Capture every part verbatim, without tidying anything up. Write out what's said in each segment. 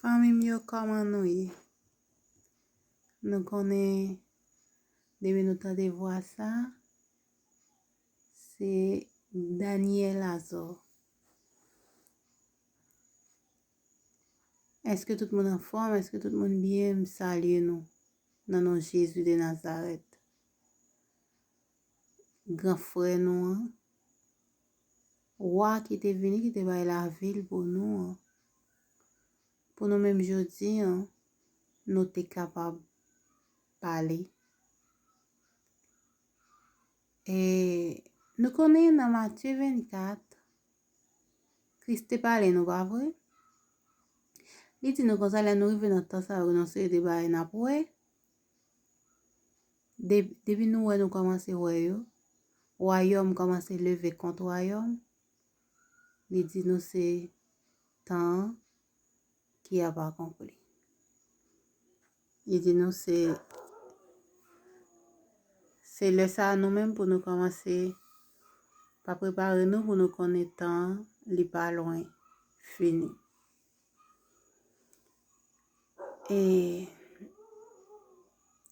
Fanmi m yo, kòman nou ye? Nou konnen, depi nou tande vwa sa, se Daniel Azor. Èske tout moun anfòm? Èske tout moun byen? M salye nou nan non Jezi de Nazarèt. Gran frè nou an, wa ki te vini, ki te bay lavi l pou nou an, pou nou menm jodi an, nou te kapab pale. E nou konnen nan Matye vennkat, Kris te pale nou, pa vre? Li di nou konsa, lè nou rive nan tan sa yo, gen yon seri de bagay n ap wè. De-, depi nou wè, nou kòmanse wè yo. Wayòm kòmanse leve kont wayòm. Li di nou se tan an ki ap akonpli. Li di nou se, se lè sa a nou menm pou nou kòmanse pa prepare nou pou nou konnen tan an, li pa lwen fini. E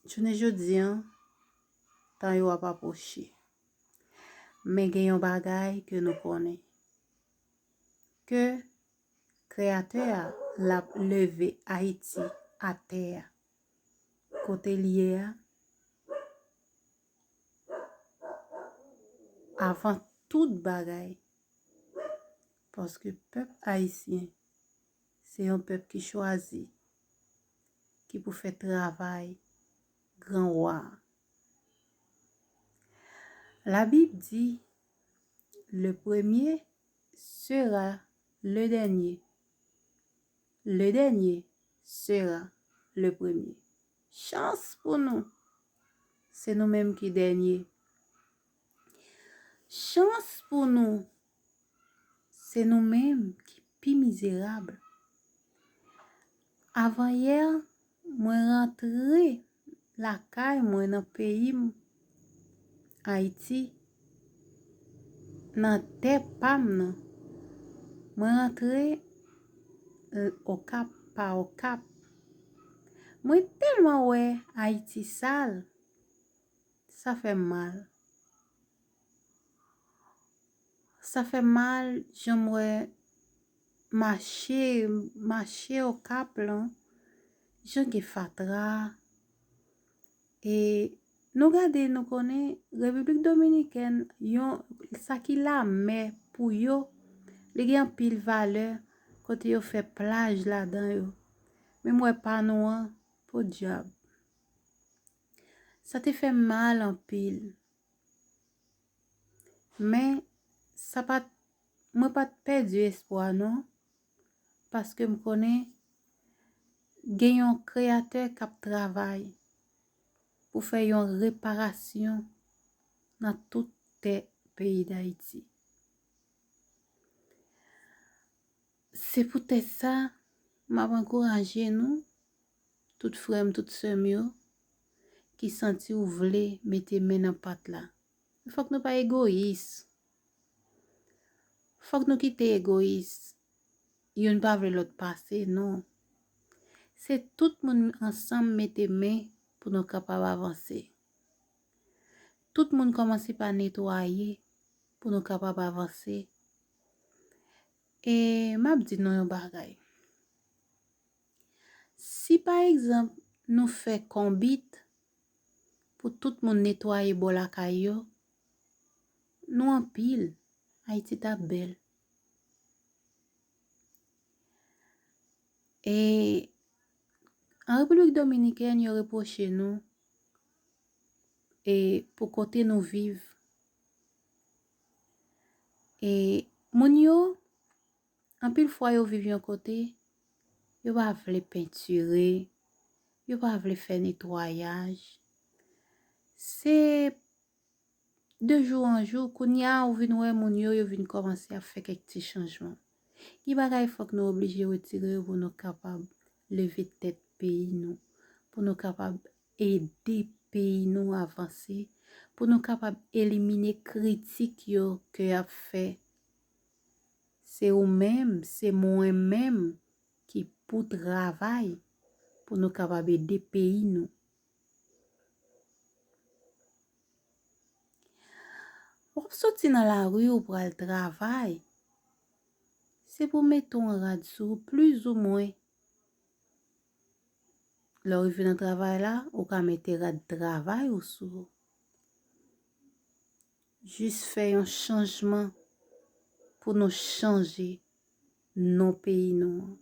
jounen jodi an, tan yo ap apwoche. Men gen yon bagay ke nou konnen, ke Kreyatè a, l ap leve Ayiti atè a, kote l ye a, avan tout bagay. Paske pèp ayisyen, se yon pèp ki chwazi, ki pou fè travay gran wa a. Labib di, le premier sera le dernier. Le dernier sera le premier. Chans pou nou, se nou menm ki dènye. Chans pou nou, se nou menm ki pi mizerab. Avanyè, mwen rantre lakay mwen nan peyi m, Ayiti, nan tè pa m nan. Mwen rantre, eh, Okap pa Okap. Mwen tèlman wè Ayiti sal, sa fè m mal. Sa fè m mal, jan m wè mache, mache Okap lan, jan gen fatra. E nou gade, nou konnen Repiblik Dominikèn, yon, sa ki lamè pou yo, li gen anpil valè, kote yo fè plaj ladan yo. Men m wè pa nou an, podyab. Sa te fè m mal anpil. Men, sa pa t, mwen pa t pèdi espwa non, paske m konnen gen yon Kreyatè k ap travay pou fè yon reparasyon nan tout tè peyi Dayiti. Se poutèt sa, m ap ankouraje nou, tout frè m, tout sè m yo, ki santi w vle mete men nan pat la. Fòk nou pa egoyis. Fòk nou kite egoyis. Youn pa vle lòt pase, non. Se tout moun ansanm mete men pou nou kapab avanse. Tout moun kòmanse pa netwaye pou nou kapab avanse. E m ap di nou yon bagay. Si pa egzanp nou fè konbit pou tout moun netwaye bò lakay yo, nou anpil, Ayiti t ap bèl. E an Repiblik Dominikèn, yo repwoche nou, e pou kote nou viv. E moun yo, anpil fwa yo viv yon kote, yo pa vle pentire, yo pa vle fè netwayaj. Se de jou an jou, kounye a ou vin wè moun yo, yo vin kòmanse ap fè kèk ti chanjman. Gen bagay fòk nou oblije retire yo pou nou kapab leve tèt peyi nou, pou nou kapab ede peyi nou avanse, pou nou kapab elimine kritik yo ke y ap fè. Se ou menm, se mwen menm ki pou travay, pou nou kapab ede peyi nou. W ap soti nan lari, ou pral travay. Se pou mete yon rad sou ou, plizoumwen. Lè w rive nan travay la, ou ka mete rad travay ou sou ou. Jis fè yon chanjman pou nou chanje non peyi nou an.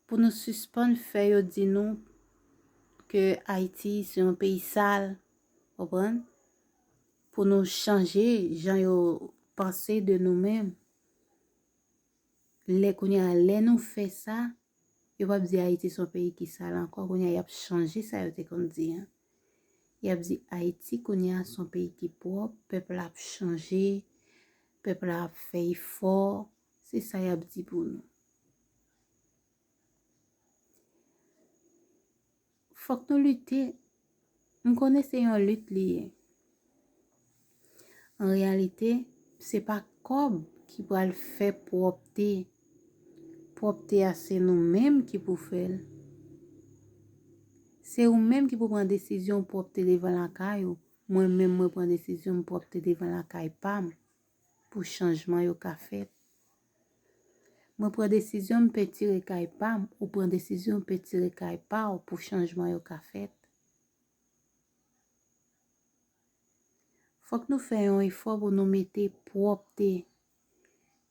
Pou nou sispann fè yo di nou ke Ayiti se yon peyi sal, konprann? Pou nou chanje jan yo panse de nou menm. Lè kounye a, lè nou fè sa, yo p ap di Ayiti se yon peyi ki sal ankò. Kounye a, y ap chanje sa yo te konn di an. Y ap di Ayiti kounye a se yon peyi ki pwòp, pèp la ap chanje, pèp la ap fè efò. Se sa y ap di pou nou. Fòk nou lite. M konnen se yon lit li ye. An reyalite, se pa kòb ki pral fè pwòpte. Pwòpte a, se nou menm ki pou fè l. Se ou menm ki pou pran desizyon pwòpte devan lakay ou. Mwen menm, mwen pran desizyon m pwòpte devan lakay pa m pou chanjman yo ka fèt. Mwen pran desizyon m pentire kay pa m, ou pran desizyon w pentire kay pa w pou chanjman yo ka fèt. Fòk nou fè yon efò pou nou mete pwòpte,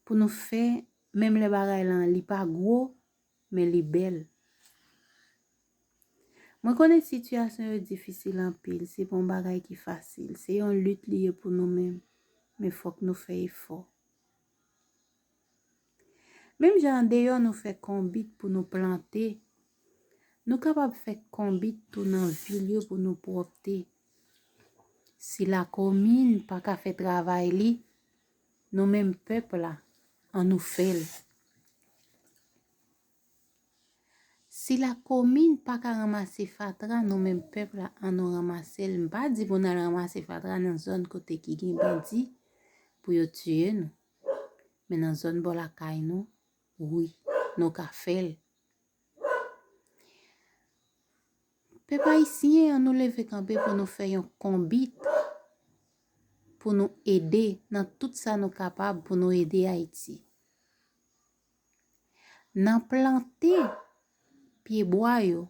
pou nou fè, menm lè bagay lan li pa gwo, men li bèl. Mwen konnen sitiyasyon yo difisil anpil, se pa yon bagay ki fasil, se yon lit li ye pou nou menm, men fòk nou fè efò. Menm jan andeyò nou fè konbit pou nou plante, nou kapab fè konbit tou nan vil yo pou nou pwòpte. Si lakomin pa ka fè travay li, nou menm pèp la, ann nou fè l. Si lakomin pa ka ranmase fatra, nou menm pèp la, ann nou ranmase l. M pa di pou n al ranmase fatra nan zòn kote ki gen bandi pou yo tiye nou. Men nan zòn bò lakay nou, wi, nou ka fè l. Pèp ayisyen, ann nou leve kanpe pou nou fè yon konbit, pou nou ede nan tout sa nou kapab pou nou ede Ayiti. Nan plante pyebwa yo,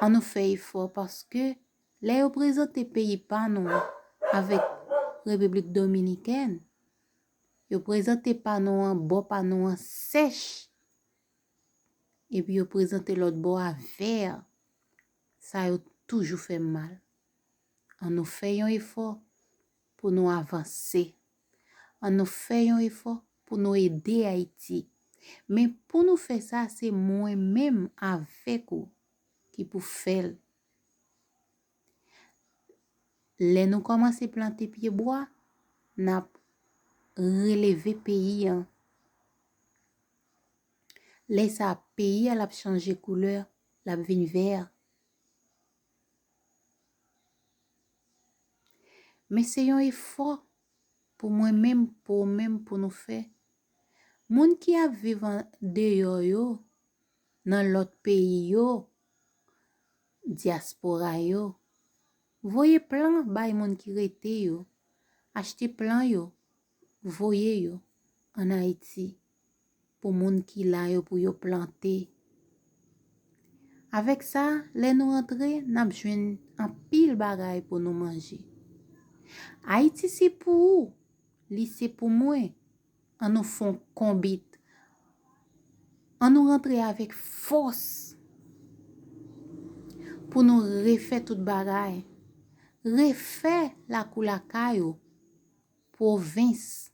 ann nou fè efò paske lè yo prezante peyi pa nou an avèk Repiblik Dominikèn, yo prezante pa nou an, bò pa nou an sèch, epi yo prezante lòt bò a vè. Sa yo toujou fè m mal. Ann nou fè yon efò pou nou avanse. Ann nou fè yon efò pou nou ede Ayiti. Men pou nou fè sa, se mwen menm avèk ou ki pou fè l. Lè nou kòmanse plante pyebwa, n ap releve peyi an. Lè sa a, peyi a l ap chanje koulè, l ap vin vè. Men se yon efò pou mwen menm, pou ou menm, pou nou fè. Moun ki ap viv andeyò yo, nan lòt peyi yo, dyaspora yo, voye plan bay moun ki rete yo, achte plan yo, voye yo ann Ayiti pou moun ki la yo pou yo plante. Avèk sa, lè nou rantre, n ap jwenn anpil bagay pou nou manje. Ayiti se pou ou, li se pou mwen. Ann nou fè yon konbit. Ann nou rantre avèk fòs pou nou refè tout bagay. Refè lakou lakay ou, pwovens,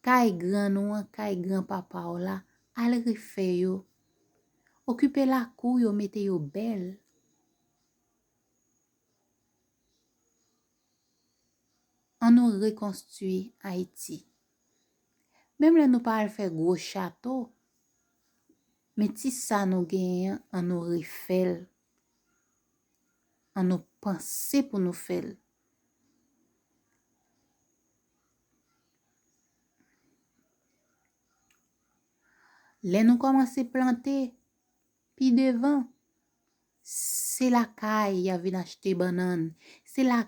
kay grann ou an, kay granpapa w la, al refè yo. Okipe lakou yo, mete yo bèl. Ann nou rekonstwi Ayiti. Menm lè nou pa al fè gwo chato, men ti sa nou genyen an, ann nou refè l. Ann nou panse pou nou fè l. Lè nou kòmanse plante, pi devan, se lakay y a vin achte bannann, se la